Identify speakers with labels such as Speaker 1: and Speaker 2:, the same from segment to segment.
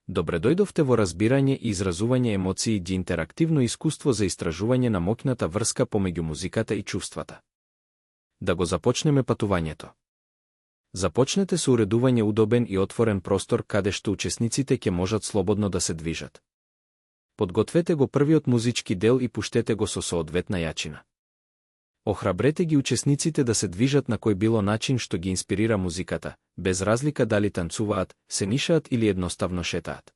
Speaker 1: Добре дојдовте во разбирање и изразување емоции ди интерактивно искуство за истражување на моќната врска помеѓу музиката и чувствата. Да го започнеме патувањето. Започнете со уредување удобен и отворен простор каде што учесниците ќе можат слободно да се движат. Подгответе го првиот музички дел и пуштете го со соодветна јачина. Охрабрете ги учесниците да се движат на кој било начин што ги инспирира музиката, без разлика дали танцуваат, се нишаат или едноставно шетаат.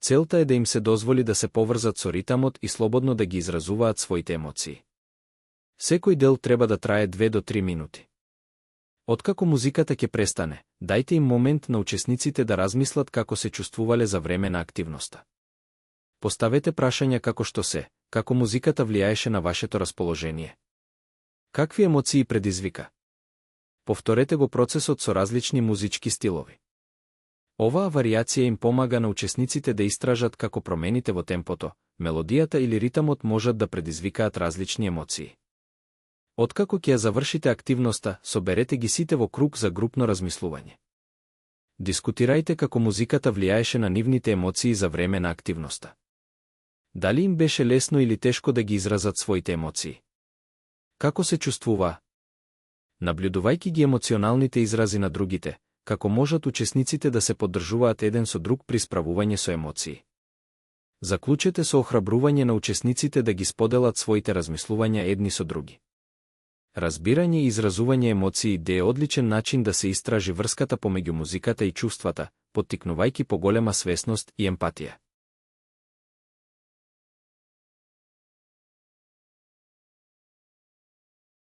Speaker 1: Целта е да им се дозволи да се поврзат со ритамот и слободно да ги изразуваат своите емоции. Секој дел треба да трае 2 до 3 минути. Откако музиката ќе престане, дајте им момент на учесниците да размислат како се чувствувале за време на активноста. Поставете прашања како што се, како музиката влијаеше на вашето расположение. Какви емоции предизвика? Повторете го процесот со различни музички стилови. Оваа варијација им помага на учесниците да истражат како промените во темпото, мелодијата или ритамот можат да предизвикаат различни емоции. Откако ќе ја завршите активноста, соберете ги сите во круг за групно размислување. Дискутирајте како музиката влијаеше на нивните емоции за време на активноста. Дали им беше лесно или тешко да ги изразат своите емоции? Како се чувствува? Наблюдувајќи ги емоционалните изрази на другите, како можат учесниците да се поддржуваат еден со друг при справување со емоции. Заклучете со охрабрување на учесниците да ги споделат своите размислувања едни со други. Разбирање и изразување емоции е одличен начин да се истражи врската помеѓу музиката и чувствата, поттикнувајќи поголема свесност и емпатија.